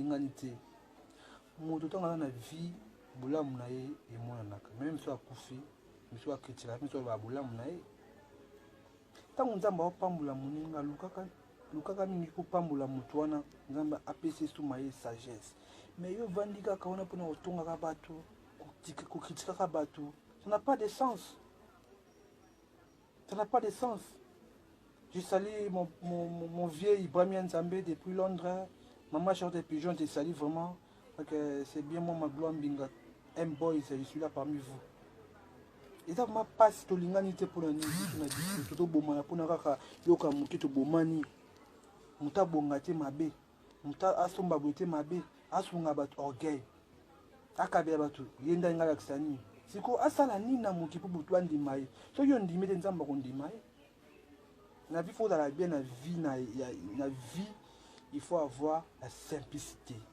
Tolingani te. Moto ntango aza na vie, bolamu na ye emonanaka. Meme so akufi, miso akritikaka, miso alobaka bolamu na ye. Ntango Nzambe aopambola moninga, lukaka lukaka mingi kopambola moto wana. Nzambe apesi esuma ye sagesse. Mais yo ovandi kaka wana mpona kotongaka bato, kokritikaka bato, ça n'a pas de sens, ça n'a pas de sens. Je salue mon vieux Ibrahim Nzambe depuis Londres. Maman Charlotte des Pigeons te salue vraiment. Ok, c'est bien moi, Magloire Mbinga M Boys, je suis là parmi vous. Eza vraiment mpasi. Tolingani te mpona nini? Biso na biso tobomana mpona kaka yoka moke. Tobomani, moto abonga te, mabe. Moto asomba boye te, mabe. Asunga bato, orgueil. Akabela bato, ye nde alingi alakisa nini? Sikoyo asala nini na moki mpo butu andima ye? Soki ondimi te, Nzambe akondima ye. Na vie, faut ozala bien na vie. Na vie, il faut avoir la simplicité.